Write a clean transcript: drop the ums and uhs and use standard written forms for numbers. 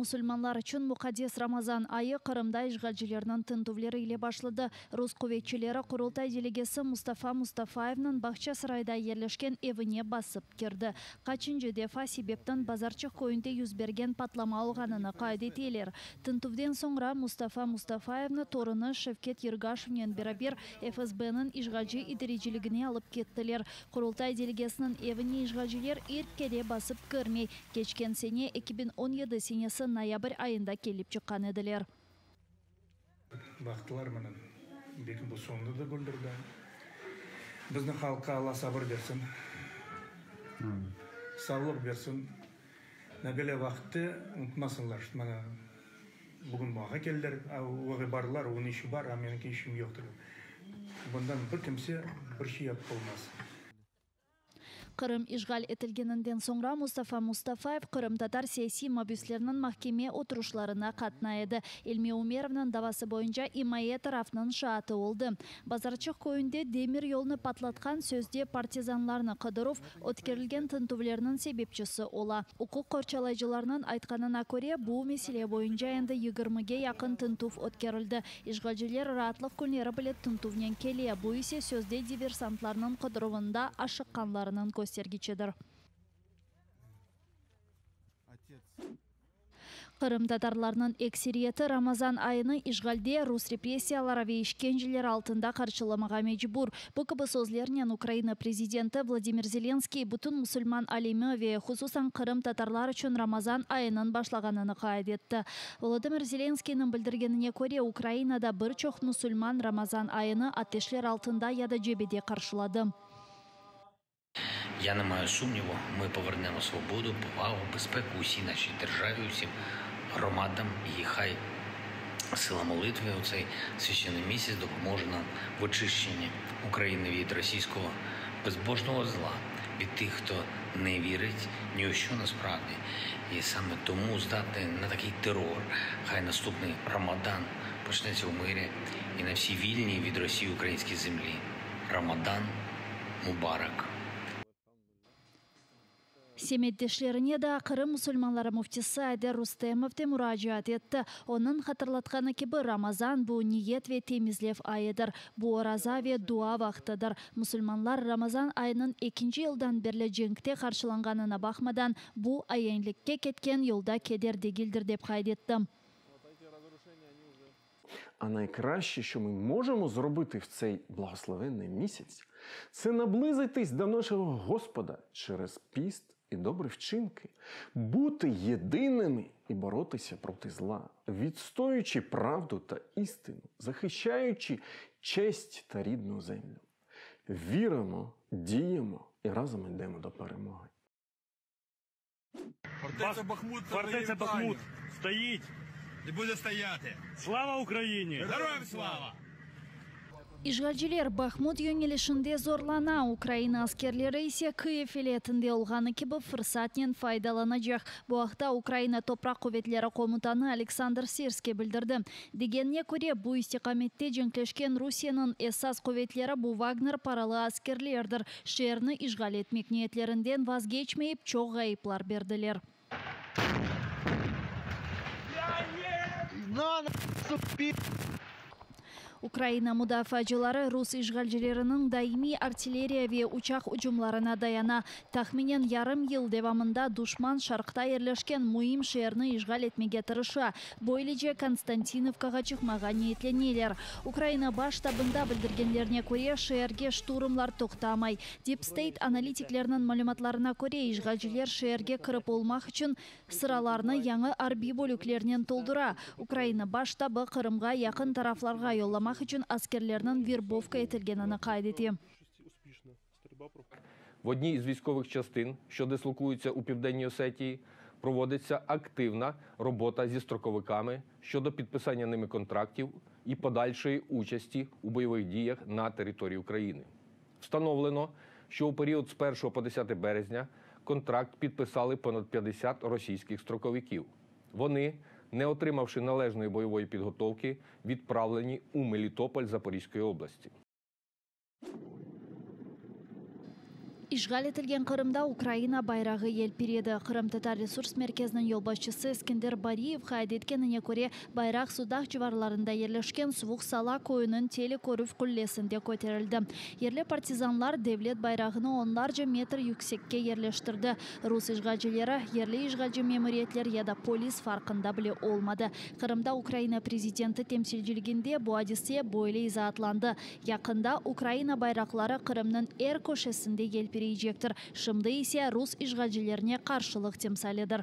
Musulmanlar içün muqaddes Ramazan ayı Qırımda işğalcilerniñ tintüvleri ile başladı. Rus quvetçileri Qurultay delegesi Mustafa Mustafayevniñ Bağçasarayda yerleşken evine basıp kirdi. Qaçıncı defa sebeptiñ Bazarçıq köyünde yüz bergen patlama olğanını qayd eteler. Tintüvden soñra Mustafa Mustafayevni torunı Şevket Yırgaşevnen beraber FSBniñ işğalci idareciligine alıp kettiler. Qurultay delegesiniñ evine işğalciler ilk kere basıp kirmey. Keçken sene, 2017 senesi noyabr ayında kelip çıqqan ediler. Baqtılar mına, belki bu soñunda da bildirdi. Bizni halqqa Alla sabır bersin, savlıq bersin. Böyle vaqıtte unutmasınlar, şt mana bugün maña keldiler, oğa bardılar, onıñ işi bar, a menimki işim yoqtır. Bundan bir kimse bir şey yapıp olmaz. Qırım işğal etilgeninden soñra Mustafa Mustafayev qırımtatar siyasiy mabüsleriniñ mahkeme oturışlarına qatnay edi. İlmi Umerovnıñ davası boyunca imaye tarafınıñ şaatı oldı. Bazarçıq köyünde demir yolnı patlatqan sözde partizanlarnı qıdıruv ötkerilgen tintüvlerniñ sebepçisi ola. Uquq qorçalayıcılarnıñ aytqanına köre, bu mesele boyunca endi 20ge yaqın tintüv ötkerildi. İşğalciler raatlıq künleri bile tintüvnen kele, bu ise sözde diversantlarnıñ qıdıruvında aşıqqanlarınıñ köstergiçidir. Qırımtatarlarnıñ ekseriyeti Ramazan ayını işğalde rus repressiyaları ve işkenceleri altında qarşılamağa mecbur. Bu kibi sözlernen Ukraina prezidenti Vladimir Zelenskiy bütün musulman alemi ve hususan qırımtatarlar içün Ramazan ayınıñ başlağanını qayd etti. Volodımır Zelenskiyniñ bildirgenine köre, Ukrainada bir çoq musulman Ramazan ayını ateşler altında ya da cebede qarşıladı. Я не маю сумніву, ми повернемо свободу, повагу, безпеку усій нашій державі, усім громадам. І хай сила молитви у цей священний місяць допоможе нам в очищенні України від російського безбожного зла, від тих, хто не вірить ні у що насправді. І саме тому здатний на такий терор. Хай наступний Рамадан почнеться у мирі і на всій вільній від Росії українській землі. Рамадан Мубарак. Semetdeşlerine de Qırım musulmanları müftisi Ayder Rustemov de muracaat etti. Onıñ hatırlatqanı kibi, Ramazan bu niyet ve temizlev ayıdır. Bu oraza ve dua vaqtıdır. Musulmanlar Ramazan ayınıñ ekinci yıldan berli cenkte qarşılanğanına baqmadan, bu aenlikke ketken yolda keder degildir, dep qayd etti. А найкраще, що ми можемо зробити в цей благословенний місяць, це наблизитись до нашого Господа через піст і добрі вчинки, бути єдиними і боротися проти зла, відстоюючи правду та істину, захищаючи честь та рідну землю. Віримо, діємо і разом йдемо до перемоги. Фортеця Бахмут, Фортеця Бахмут стоїть. І буде стояти. Слава Україні! Героям слава! İşğalciler Bahmut yönelişinde zorlana, Ukraina askerleri ise Kıyiv vilâyetinde olğanı kibi fırsatnen faydalanacaq. Bu aqta Ukraina Topraq quvetleri komutanı Aleksandr Sirskiy bildirdi. Degenine köre, bu istiqamette cenkleşken Rusiyeniñ esas quvetleri bu Vagner paralı askerlerdir. Şeerni işğal etmek niyetlerinden vazgeçmeyip çoq ğayıplar berdiler. Ukraina mudafaacıları rus işğalcileriniñ daimiy artilleriya ve uçaq ucumlarına dayana. Tahminen yarım yıl devamında duşman şarqta yerleşken müim şeerni işğal etmege tırışa. Böylece Konstantinovkağa çıqmağa niyetleneler. Ukraina baş ştabında bildirgenlerine köre, şeerge şturmlar toqtamay. Deep State analitikleriniñ malümatlarına köre, işğalciler şeerge kirip olmaq içün sıralarnı yañı arbiy bölüklernen toldura. Ukraina baş ştabı Qırımğa yaqın taraflarğa yollamaq içün askerlerniñ verbovka etilgenini qayd ete. В одній із військових частин, що дислокуються у Південній Осетії, проводиться активна робота зі строковиками щодо підписання ними контрактів і подальшої участі у бойових діях на території України. Встановлено, що у період з 1 по 10 березня контракт підписали понад 50 російських строковиків. Вони не отримавши належної бойової підготовки, відправлені у Мелітополь Запорізької області. İşğal etilgen Qırımda Ukraina bayrağı yelpiredi. Qırımtatar resurs merkeziniñ yolbaşçısı Eskender Bariyev qayd etkenine köre, bayraq Sudaq civarlarında yerleşken Suvuq Sala köyüniñ telekorüv qullesinde köterildi. Yerli partizanlar devlet bayrağını onlarca metr yüksekke yerleştirdi. Rus işğalcileri, yerli işğalci memuriyetler ya da polis farqında bile olmadı. Qırımda Ukraina prezidenti temsilciliginde bu adise böyle izaatlandı, Yaqında Ukraina bayraqları Qırımnıñ er köşesinde yelpireycektir, şimdi ise rus işğalcilerine qarşılıq timsalidir.